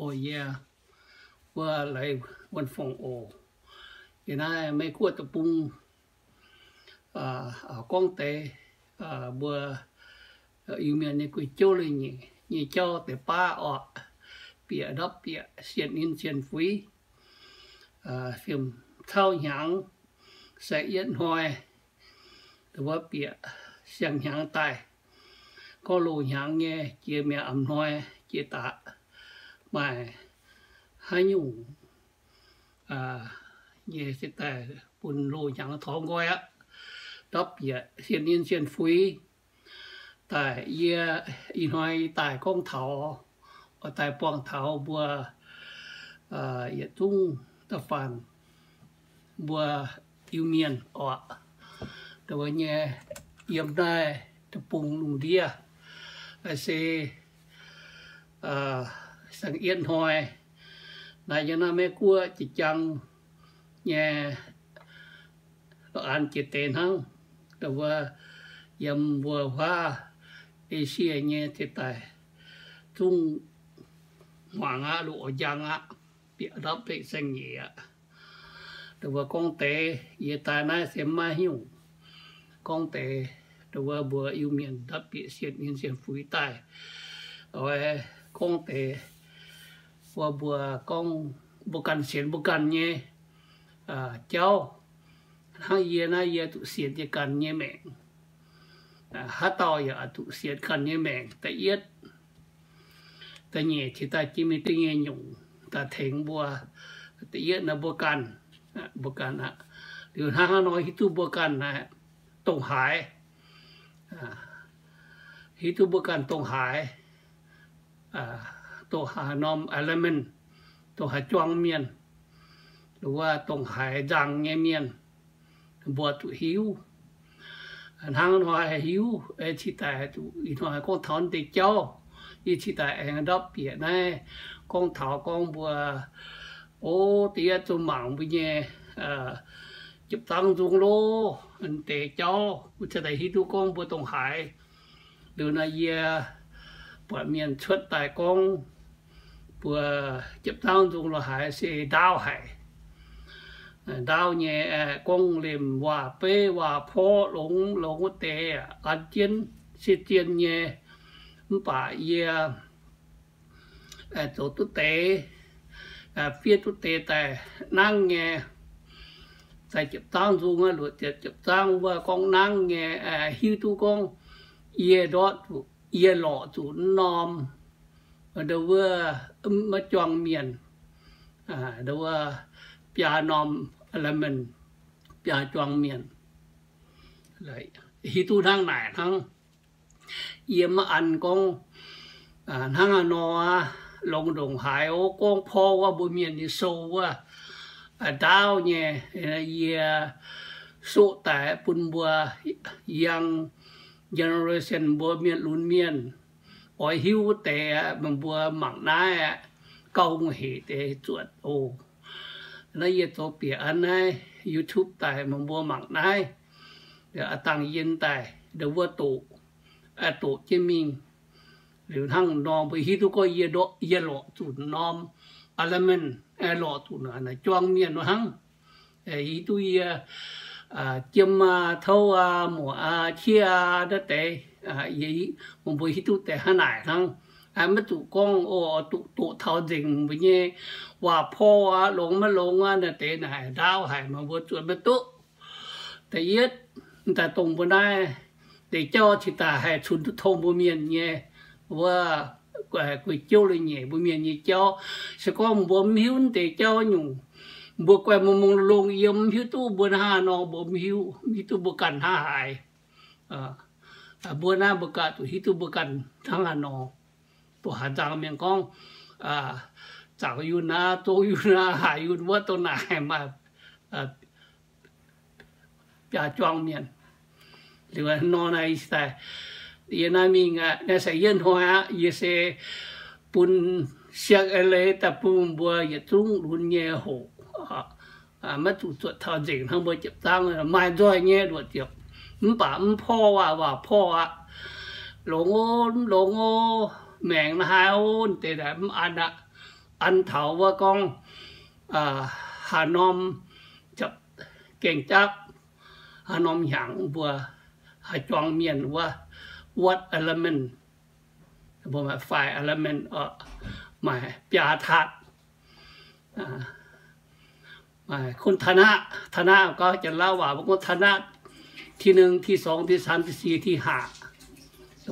Oc, yie wuov Leiz Wuonh Fongc oc. Yie naaiv Meiv Guoqv deic-bung gorngv deix mbuo Iu-Mienh nyei gu'jouv leiz-nyeic nyei jauv deix baav oc. Bieqc ndortv bieqc sienh ninh sienh fuix, fiem cauv hnyangx, sai yietv hnoi, wuov bieqc siang-hnyangx daaih, gorngv loz-hnyangx nyei jiex mi'aqv, a'hnoi jiex daaih, maaih haaix nyungc nyei se daaih bun loz-hnyangx taux nqoi aqv. Ndortv bieqc sienh ninh sienh fuix daaih, yie ih hnoi daaih gorngv taux, oix daaih buangh taux mbuo yietc zungv da'faanh mbuo Iu-Mienh oc. Wuov nyei yiem naaiv deic-bung lungh ndiev se siang yietv hnoi. Naaiv yiem naaiv Meiv Guoqv jiex jangx nyei la'an jiex deix hnangv. Wuov yiem mbuo huaav Esie nyei deix daaih zungv hmuangx aqv, loz-njang aqv, bieqc ndortv bieqc siang-nyeic aqv. Wuov gorngv deix yie daaih naaiv se maiv nyungc. Gorngv deix wuov mbuo Iu-Mienh ndortv bieqc sienh ninh sienh fuix daaih, oix gorngv deix wuov mbuo gorngv mbuo ganh sienx mbuo ganh nyei jauv. Hnangv yie naaiv yie zuqc sienx yie ganh nyei maengc. Haaix dauh yaac zuqc sienx ganh nyei maengc. Da'yietv, da'nyeic cingx daaih jiex mingh da'nyeic nyungc daaih tengx mbuo. Da'yietv naaiv mbuo ganh, mbuo ganh aqv. Liuz hnangv haaix nor hiuv duqv mbuo ganh naaiv dongh haaix, hiuv duqv mbuo ganh dongh haaix, dongh haaix norm element, dongh haaix juang mienh, wuov dongh haaix nzangc nyei mienh, mbuo zuqc hiuv. Hnangv nor hiuv, cingx daaih zuqc ih hnoi gorngv taux deix jauv. Yie cingx daaih aengx ndortv bieqc naaiv gorngv taux gorngv mbuo, o, da'yietv zungv mangc mbuo nyei jepv zangv nzung loh, deix jauv mbuo cingx daaih hiuv duqv gorngv mbuo dongh haaix. Liuz naaiv yie buatc mienh cuotv daaih gorngv mbuo jepv zangv nzung loh haaix se ndaauv haic. Ndaauv nyei, gorngv lemh waac-beiv waac-porv longx longx wuov deix an jienv se zien nyei. Mv baac yie zoux duqv deix, fiev duqv deix daaih nangv nyei, daaih jepv zangv nzung aqv, luoqc ziepc jepv zangv wuov gorngv nangv nyei, hiuv duqv gorngv yie ndortv zuqc, yie lorqc zuqc norm, ndo wuov, maiv juang mienh, ndo wuov, biaa norm element, biaa juang mienh. Hiuv duqv hnangv naaic hnangv. Yie maiv an gorngv hnangv haaix nor aqv, longx ndongc haaix oc. Gorngv porv wuov mbuo mienh nyei sou wuov, ndaauv nyei, yie soqv daaih bun mbuo young generation mbuo mienh lunx mienh oix hiuv wuov deix aqv, meih mbuo mangc naaiv aqv, gauh hungh heic deix zuotc oc. Naaiv yie zoux bieqc an naaiv YouTube daaih meih mbuo mangc naaiv, aa dangh yien daaih ndo wuov doqc, doqc jienv mingh. Liuz hnangv nor mbuo hiuv duqv gorngv yie lorqc zuqc norm element, lorqc zuqc naaic juang mienh nor hnangv. Hiuv duqv yie jiem aa, touv aa, muoqc aa, qiex aa, naaiv deix, meih mbuo hiuv duqv deix hnangv naaic hnangv. Maiv zuqc gorngv oix doqc taux nzengc mbuo nyei waac-porv aqv, longx maiv longx aqv, naaiv deix naaic ndaauv haic, meih mbuo zuotc maiv duqv. Da'yietv, daaih dongh mbuo naaiv deix jauv cingx daaih haih cunx duqv tong mbuo mienh nyei wuov guei-jouv leiz-nyeic mbuo mienh nyei jauv. Se gorngv mbuo mv hiuv deix jauv nyungc, mbuo guai mungh mungh longx, yiem mv hiuv duqv mbuo hnangv haaix nor, mbuo mv hiuv, mv hiuv duqv mbuo ganh hnangv haaix. Mbuo naaiv mbuo ganh zuqc hiuv duqv mbuo ganh hnangv haaix nor. Dongh haaix nzangc mienh gorngv, zaangc yunh aqv, zouv yunh aqv, haic yunh wuov dongh naaic maaih biaa juang mienh. Liuz nor naaiv, yie naaiv mingh aqv, naaiv se yie hnoi aqv, yie se bun siang eix leiz daaih bun mbuo yietc zungv lunx nyei hoqc. Maiv zuqc zuotc taux nzengc hnangv mbuo jiepc zangv maaih nzoih nyei luoqc ziepc, mv baac mv porv aqv, waac porv aqv. Longx o, mv longx o, maengc naaiv haaix o, deix naaic mv an aqv. an taux wuov gorngv haaix norm, gaeng japv, haaix norm hnyangx mbuo haaix juang mienh wuov, what element, mbuo maaih five element, maaih biaa taatv, kun ฐานะ, ฐานะ gorngv Janx-Lauv waac mbuo gorngv ฐานะ ที่หนึ่ง ที่สอง ที่สาม ที่สี่ ที่ห้า,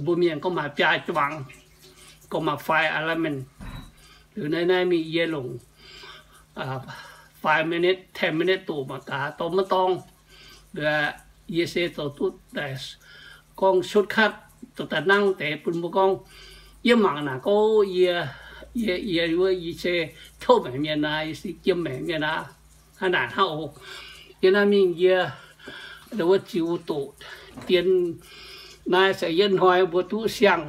mbuo mienh gorngv maaih biaa juangc, gorngv maaih five element. Liuz naaiv, naaiv mingh yie longc five minute, ten minute doqc mangc gaax dorh maiv dorngv. Yie se zoux duqv daaih gorngv shortcut, zoux daaih nangv deix bun mbuo gorngv, yie mangc naaic gorngv yie, yie, yie wuov, yie se tov maengc mienh aqv, yie se jiem maengc mienh aqv. Hnangv naaic hnangv oc. Yie naaiv mingh yie wuov ziux doqc dien naaiv se yietv hnoi mbuo duqv siang,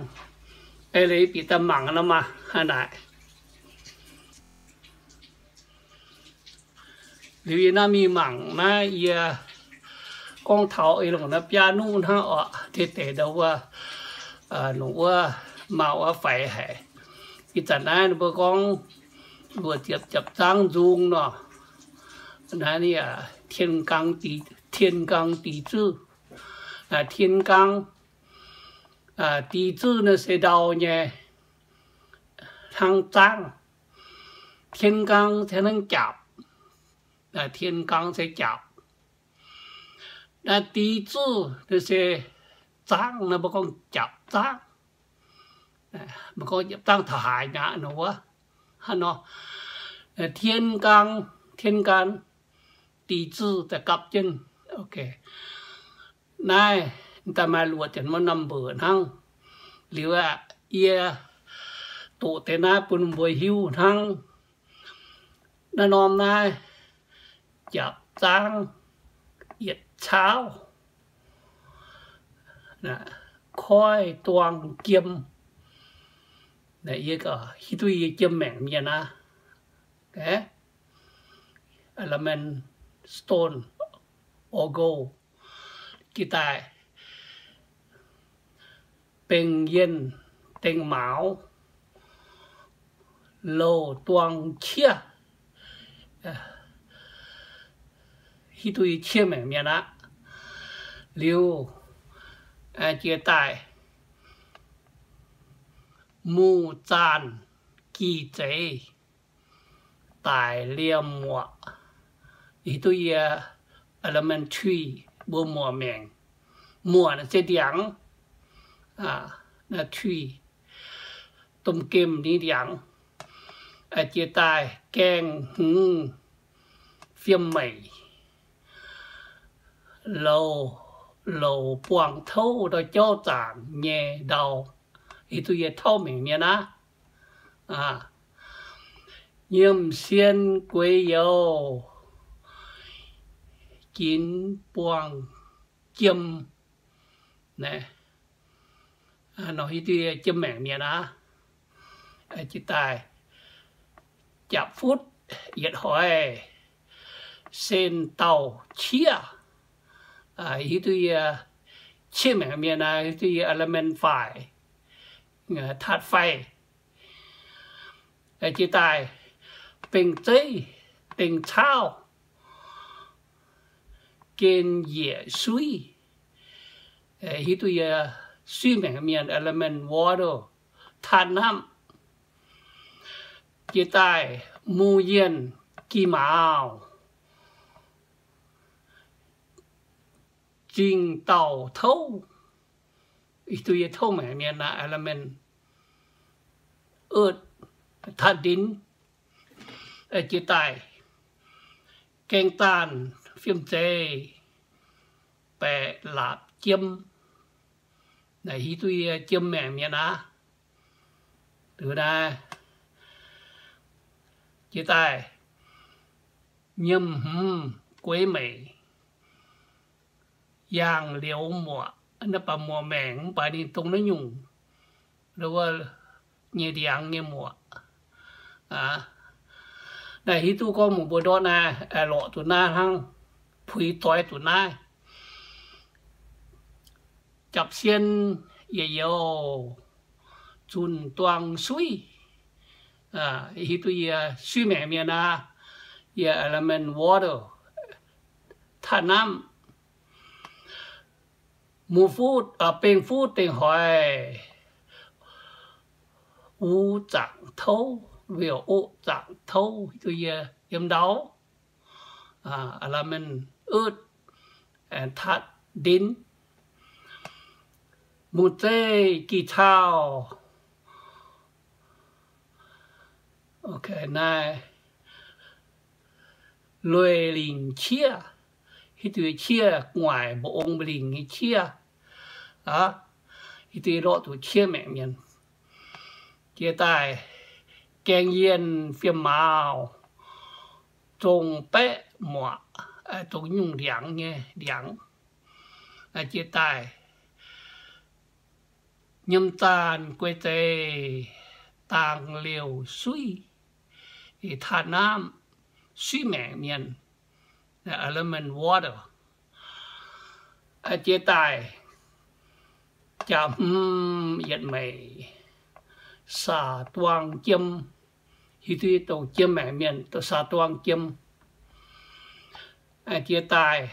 ei leiz bieqc daaih mangc nor maah, hnangv naaic. Liuz yie naaiv mingh mangc naaiv yie gorngv taux ih longc naaiv biaa nuqv hnangv oc, deix deix ndau wuov, longc wuov, maaih wuov faix haic. Ih zanc naaiv mbuo gorngv luoqc ziepc, ziepc zaangv nzung nor, naaiv 天罡地, 天罡地支, 天罡, 地支 naaiv se ndau nyei hnangv zaangv. 天罡 se hnangv jaapc, 天罡 se jaapc. Naaiv 地支 naaiv se zaangv, naaiv mbuo gorngv jaapc zaangv. Mbuo gorngv jaapc zaangv taux haaix mi'aqv nor wuov. Hnangv nor, 天罡, 天罡, 地支 daaih gapv jienv. Naaiv daaih maaih luoqc ziepc norm mbuoqc hnangv. Liuz aeqv, yie doqc deix naaiv bun mbuo hiuv hnangv. Naaiv norm naaiv jaapc zaangv yietc caauv, koiv duang jiem. Hiuv duqv yie jiem maengc mienh aqv. Element stone or gold. Jiex daaih, beng yienh deng mauz, louh duang qiex. Hiuv duqv yie qiex maengc mienh aqv. Liuz, jiex daaih, muz zaanh, gih zeiz, daic liemh muoqc. Hiuv duqv yie elementary mbuo muoqc maengc. Muoqc naaiv se ndiangx, tree, domh gemh nyei ndiangx. Jiex daaih gaengh hmz fiem meic, louc, louc buangh touv ndau jauv zaanc nyei ndau. Hiuv duqv yie tauv maengc mienh aqv. Nyiemc sien gueix youz, ginx buangh jiem. Nor hiuv duqv yie jiem maengc mienh aqv. Jiex daaih, japc futv yietc hoic, sen dauh qiex. Hiuv duqv yie qiex maengc mienh aqv, hiuv duqv yie elementary, ธาตุไฟ. Jiex daaih, beng zeiv, beng caauv, gen yiec suiv. Hiuv duqv yie suiv maengc mienh, element water, ธาตุน้ำ. Jiex daaih, muz yienh, gih mauz, zingh dauh touv. Hiuv duqv yie tov maengc mienh aqv, element earth, ธาตุดิน. Jiex daaih, gaeng zaanh, fiem zeiv, baeqc laapc jiem. Naaiv hiuv duqv yie jiem maengc mienh aqv. Liuz naaiv, jiex daaih, nyiemc hmz gueix meic, yangh liouz muoqc. Naaiv baac muoqc maengc mv baac ninh dongh naaiv nyungc, wuov, nyei ndiangx nyei muoqc. Naaiv hiuv duqv gorngv mbuo ndortv naaiv, lorqc duqv naaiv hnangv, puix doix duqv naaiv. Japc sien yietc youz, zunh duang suiv. Hiuv duqv yie suiv maengc mienh aqv. Yie element water, tatv namv. Mu fuqv, beng fuqv dengh hoic, wuov zaangc touv, wuov zaangc touv, hiuv duqv yie yiem ndau, element earth, tatv ndin. Mungh zeiv gih cauh, naaiv lueic lingc qiev, hiuv duqv qiev gu'nguaaic mbu'ong lingc nyei qiev. Hiuv duqv lorqc duqv qiev maengc mienh. Jiex daaih gaeng yienh fiem maauh, zong baeqv muoqc, zong nyungc ndiangx nyei ndiangx. Jiex daaih nyiemc zaanh guei zeiz, dangx liouh suiv, tatv namv, suiv maengc mienh, element water. Jiex daaih jaa-hmz yietc meic, saa-duang jiem, hiuv duqv dongh jiem maengc mienh, dongh saa-duang jiem. Jiex daaih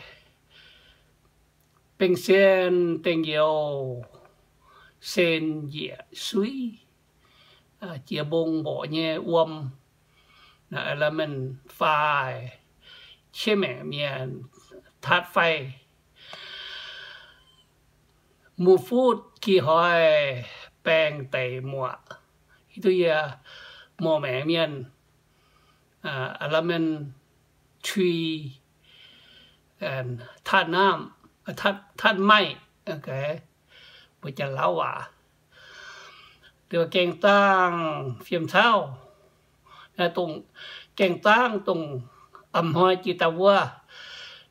beng sen dengh youz, sen njiec suiv, jiex mbong mborqc nyei wuom, element fire, qiex maengc mienh, tatv fai. Mu futv gih hoic, baeng deic muoqc, hiuv duqv yie muoqc maengc mienh, element tree, tatv namv, tatv maiv, mbuo Janx-Lauv waac. Gaeng zaangv fiem cauv, dongh gaeng zaangv dongh a'hnoi jiex daaih wuov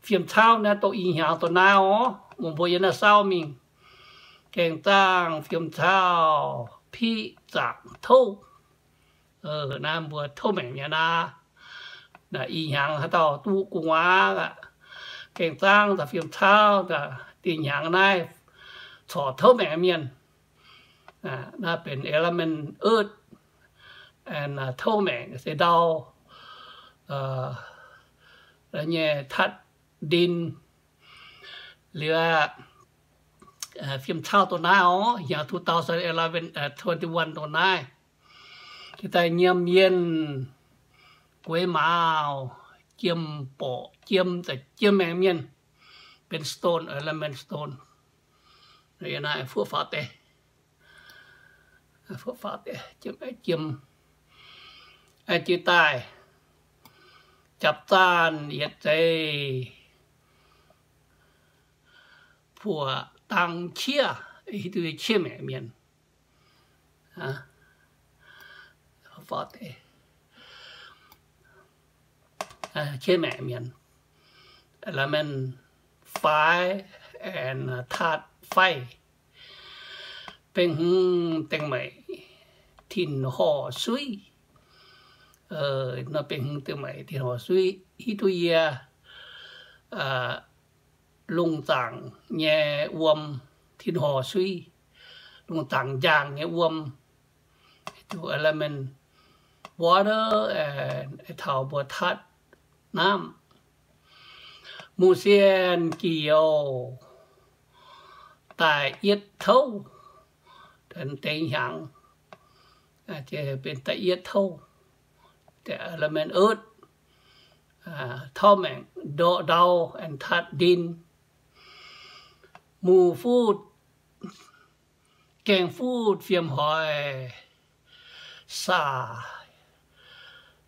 fiem cauv naaiv dongh ih hnyangx dongh naaiv oc, mbuo yiem naaiv saauv mingh. Gaeng zaangv fiem cauv piqv zaangc touv. Naaiv mbuo touv maengc mienh aqv. Ih hnyangx haaix dauh duqv gu'nguaaz aqv, gaeng zaangv daaih fiem cauv, da'nyeic hnyangx naaiv corc touv maengc mienh. Naaiv benx element earth, touv maengc se ndau nyei tatv ndin. Liuz aqv, fiem cauv dongh naaiv oc, hnyangx two thousand eleven, twenty-one dongh naaiv. Jiex daaih nyiemc yienh gueix maauh, jiem borqc jiem, da'jiem maengc mienh, benx stone, element stone. Naaiv fuqv faaux deix, fuqv faaux deix, jiem, jiem. Jiex daaih japv zaanh yietc zeiz, puoqc dang qiex, hiuv duqv qiex maengc mienh. Qiex maengc mienh, element fire and tatv fai. Bengh hmz dengh meic tin-horc suiv. Bengh hmz dengh meic tin-horc suiv hiuv duqv yie lungh zaangc nyei wuom, tin-horc suiv, lungh zaangc njaangh nyei wuom, element water, taux mbuo tatv namv. Mungh sienh gih youz da'yietv touv, deix hnyangx benx da'yietv touv, deix element earth, touv maengc ndau, ndau and tatv ndin. Mungh futv, gaeng futv fiem hoic, saah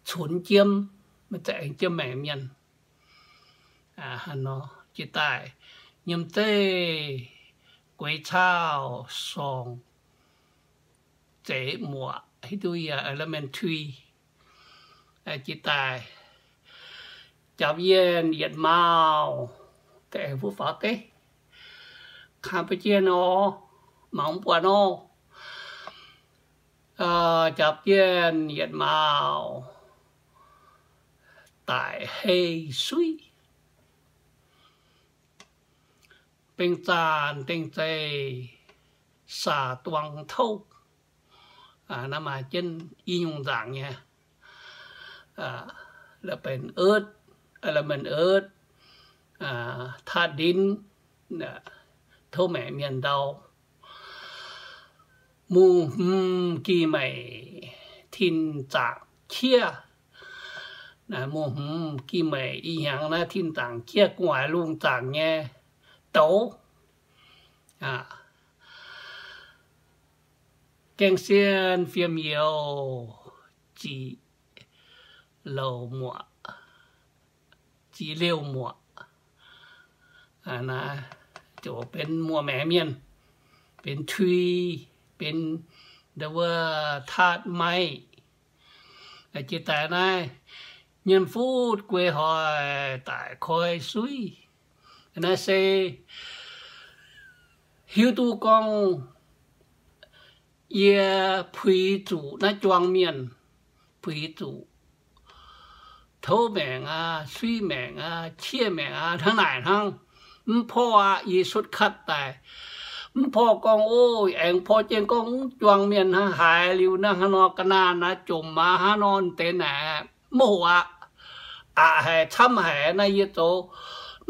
cunx jiem, maiv zeiz aengx jiem maengc mienh. Hnangv nor jiex daaih nyiemc zeiv gueix cauv sorngc zeiv muoqc, hiuv duqv yie element tree. Jiex daaih japv yienh yietc maauh, deix fuqv faaux deix, kangx ba'jienh nor, mangc mv buatc nor. Japv yienh yietc maauh, daic hei suiv. Bengh zaanh dengh zeih, saah duang touv, Naaiv maaih jienv i nyungc nzaangc nyei, la'benx otv, la'menx otv, taatv ndinv, tov maengc mienh ndau. Mungh hmz gih meic tin zaangc qiev. Mungh hmz gih meic ih hnyangx naaiv tin zaangc qiev gu'nguaaic lungh zaangc nyei douz. Gaeng sien fiem youz, ziqc louc muoqc, ziqc liouh muoqc. Naaiv ziouc benx muoqc maengx mienh, benx tui, benx ndau wuov taatv maiv. Jiex daaih naaiv, nyiemc fuqv gueix hoic daic koi suiv. Naaiv se hiuv duqv gorngv yie puix zuqc naaiv juang mienh, puix zuqc tov maengc aqv, suiv maengc aqv, qiev maengc aqv, hnangv naaic hnangv. Mv porv aqv, yie cuotv katv daaih. Mv porv gorngv, o, aengx porv jienv gorngv mv juang mienh hnangv haaix liuz naaiv, hnangv nor ga'naaiv naaiv jomc aqv, hnangv nor deix naaic mv hoqc aqv. Aqc haic, camv haic naaiv, yie zoux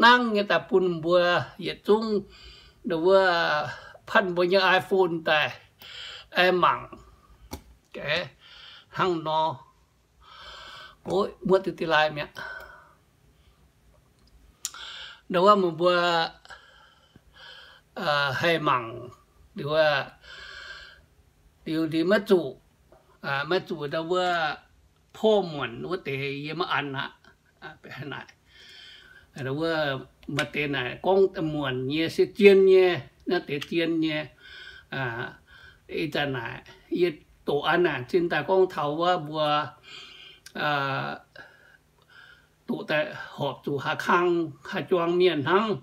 nangv nyei daaih bun mbuo yietc zungv, ndau wuov, patv mbuo nyei iPhone daaih mangc. Hnangv nor, muotv duqv da'laaih mi'aqv. Ndau wuov meih mbuo haih mangc, liuz, liuz maiv zuqc, maiv zuqc ndau wuov porv muonc wuov deix yie maiv an aqv. Naaic, wuov maaih deix naaic gorngv muonc nyei se zien nyei, naaiv deix zien nyei. Ih zanc naaic yie doqc an naaic zinh daaih gorngv taux wuov mbuo doqc daaih horpc zuqc haaix kang haaix juang mienh hnangv.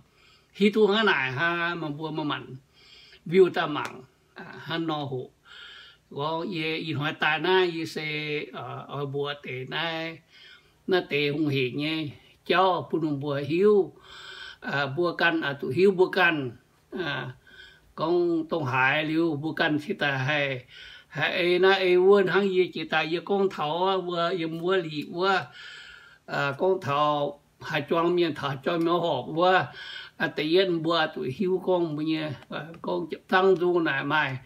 Hiuv duqv hnangv naaic hnangv, meih mbuo maaih manc view daaih mangc hnangv nor hoc. Gorngv yie ih hnoi daaih naaiv yie se oix mbuox deix naaiv, naaiv deix hungh heic nyei jauv bun meih mbuo hiuv. Mbuo ganh oix zuqc hiuv mbuo ganh. Gorngv dongh haaix liuz mbuo ganh cingx daaih haih, haih ei naaiv ei wuov hnangv yie jiex daaih yie gorngv taux wuov yiem wuov liqc wuov, gorngv taux haaix juang mienh taux haaix juang mienh horpc wuov, da'yietv mbuo zuqc hiuv gorngv mbuo nyei, gorngv jiepc zangv nzung naaic maaih,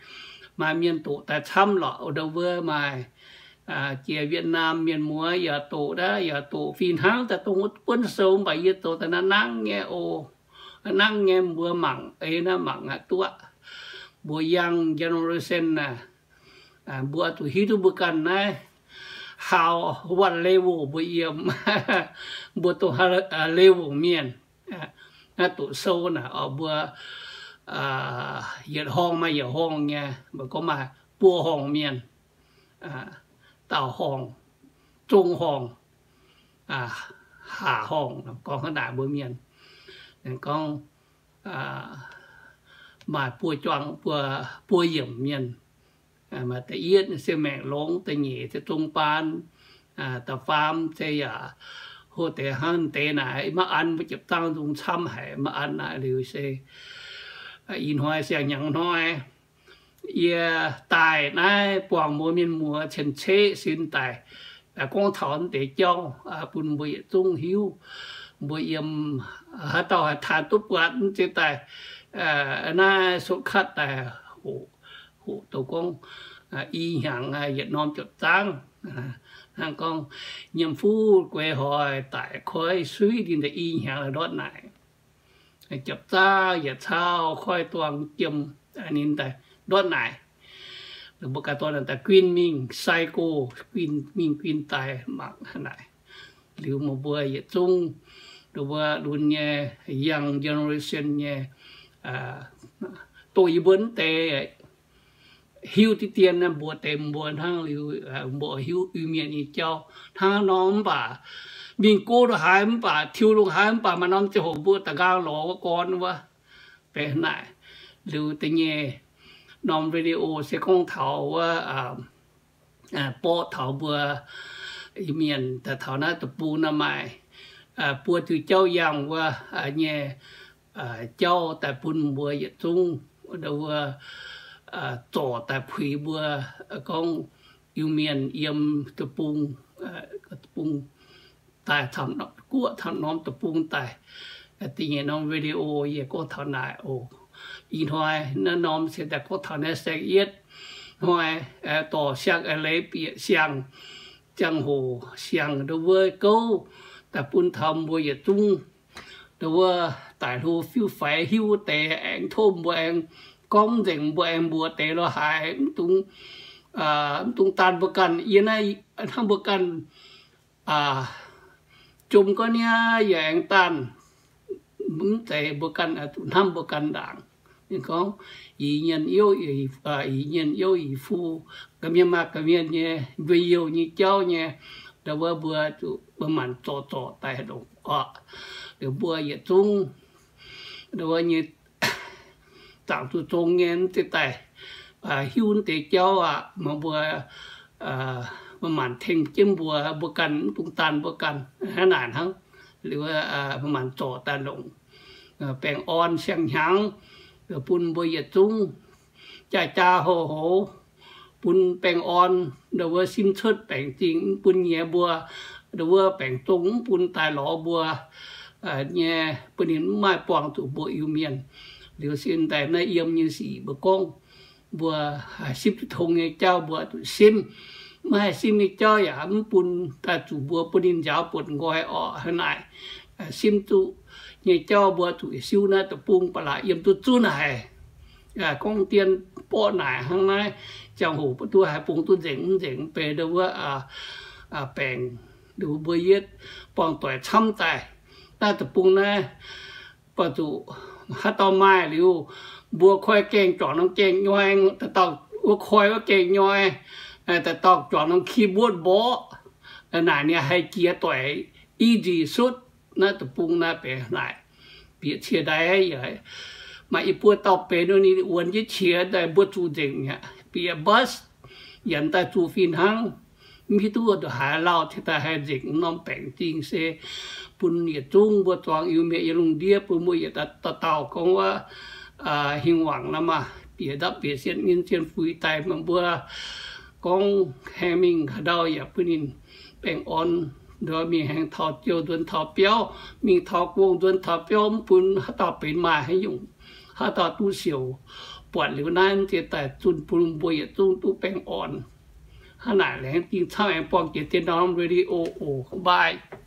maaih mienh doqc daaih camv lorqc, ndau wuov maaih jiex Vietnam mienh muoz yaac doqc, yaac doqc fih hnangv daaih dongh wuov buonv sou, mv baac yie zoux daaih naaiv nangv nyei oc. Nangv nyei mbuo mangc, ei naaiv mangc aqv duqv. Mbuo young generation naaic, mbuo zuqc hiuv duqv mbuo ganh naaiv how, what level mbuo yiem, mbuo dongh level mienh. Naaiv doqc sou naaic oc, mbuo yietc horngh maaih yietc horngh nyei, mbuo gorngv maaih buo horngh mienh, daauh horngh, zong horngh, haac horngh, gorngv hnangv naaic mbuo mienh. Gorngv maaih buo juang, buo, buo yiemc mienh. Maaih da'yietv se maengc longx, da'nyeic se zong baan, da'faam se yaac hlo deix hnangv deix naaic, maiv an, mbuo jiepc zangv nzung camv haic, maiv an naaic liuz se ih hnoi siang-hnyangx hnoi yie daaih naaiv buangh mbuo mienh muoz cien-ceqv sin daic, gorngv taux naaiv deix jauv bun mbuo yietc zungv hiuv. Mbuo yiem haaix dauh haih taanx duqv buatc mv zeiz daaih naaiv sutv katv daaih hoqc, hoqc douc gorngv i hnyangx yietc norm jiepc zangv. Hnangv gorngv nyiemc fuqv gueix hoic daic koiv suiv ninh daaih i hnyangx ndortv naaic. Jiepc zangv yietc cauv koiv duang jiem ninh daaih ndortv naaic. Mbuo ganh dorn daaih guin mingh sai go, guin mingh guin daaih mangc naaic. Liuz meih mbuo yietc zungv, mbuo lunx nyei young generation nyei, doqc yie mbuo mv deix hiuv diqv dien, mbuo deix mbuo hnangv liuz, mbuo hiuv Iu-Mienh nyei jauv hnangv nor mv baac mingh go ndongc haaix mv baac, tiux ndongc haaix mv baac, maaih norm ziangh hoc mbuo da'nqaang lorz wuov gorn wuov, benx naaic. Liuz da'nyeic norm video se gorngv taux wuov, borqv taux mbuo Iu-Mienh daaih taux naaiv deic-bung naaiv maaih buo diuh jauv yangh wuov nyei jauv daaih bun mbuo yietc zungv wuov zorc daaih puix mbuo gorngv Iu-Mienh yiem deic-bung, deic-bung daaih, guoqv camv norm deic-bung daaih. Da'nyeic norm video yie gorngv taux naaic oc. Ih hnoi naaiv norm se daaih gorngv taux naaiv saeng-yietv hnoi, dorh siang a'leiz bieqc siang, ziangh hoc siang ndau wuov gouv daaih bun taux mbuo yietc zungv ndau wuov daic hlo fiuv faix hiuv deix aengx tov mbuo aengx gorngv nzengc, mbuo aengx mbuox deix lorz haiz mv dungx, mv dungx daanh mbuo ganh. Yie naaiv hnamv mbuo ganh jomc gorngv niaa, yaac aengx daanh mv zeiz mbuo ganh zuqc hnamv mbuo ganh ndaangc. Ninh gorngv, ih nyienh youv, ih nyienh youv ih fu, ga'mienh maaih ga'mienh nyei mbuo youh nyei jauv nyei, ndau wuov mbuo zuqc mbuo maanc zorc zorc daaih longc oc. Liuz mbuo yietc zungv ndau wuov nyei zaangc zuqc zong nyei mv zeiz daaih hiuv deix jauv aqv. Meih mbuo, mbuo maanc tengx jienv mbuo, mbuo ganh mv dungx daanh mbuo ganh hnangv naaic hnangv. Liuz mbuo maanc zorc daaih longc baengh orn siang-hnyangx bun mbuo yietc zungv jaa jaa houc houc, bun baengh orn ndau wuov simv cuotv baengc zingh, mv bun nyiex mbuo ndau wuov baengc zong, mv bun daaih lorz mbuo nyei, bun ninh mv maaih buangh zuqc mbuo Iu-Mienh. Liuz sin daaih naaiv yiem nyei sic mbuo gorngv, mbuo haih simv duqv tong nyei jauv mbuo zuqc simv. Maiv haih simv nyei jauv yaac mv bun daaih zuqc mbuo bun ninh njaaux buonc nqoi orqc. Hnangv naaic, simv zuqc nyei jauv mbuo zuqc siou naaiv deic-bung ba'laqc yiem duqv zunv haic. Gorngv dien borqv naaic hnangv naaiv, ziangh hoc mbuo duqv haih bungx duqv nzengc mv nzengc, beiv ndau wuov baengc, ndau mbuo yietv buangh doic camv daaih. Naaiv deic-bung naaiv, baac zuqc haaix dauh maaih liuz, mbuo koi gaengh juangc norm gaengh nyoi, dauh dauh wuov koi wuov gaengh nyoi, dauh dauh juangc norm keyboard mborqv, naaic ninh haih jiex doic easy sutv. Naaiv deic-bung naaiv benx naaic, bieqc cie ndaaih yaac maaih i buo dauh benx ninh wuonx jienv qiex daaih mbuo zuqc nzengc mi'aqv. Bieqc bus yienx daaih zuqc fih hnangv. Mv hiuv duqv ndongc haaix lauh cingx daaih haih nzengc norm baengc zingh se bun yietc zungv mbuo zuangx Iu-Mienh yiem lungh ndiev bun mbuo yietc dauh dauh gorngv wuov hingh wangc nor maah, bieqc ndapv bieqc sienh nyinh sienh fuix daaih meih mbuo gorngv haengh mingh haaix ndau yaac bun ninh baengh orn, ndorm mingh haengx taux jouh nzuonx taux biauv, mingh taux gong nzuonx taux biauv, mv bun haaix dauh benx maaih haaix nyungc, haaix dauh duqv siouc. Buatc liuz naaiv mv zeiz daaih zunh bun mbuo yietc zungv duqv baengh orn. Hnangv naaic laengz zingh camv aengx buangh jiex dien norm radio oc. Bye.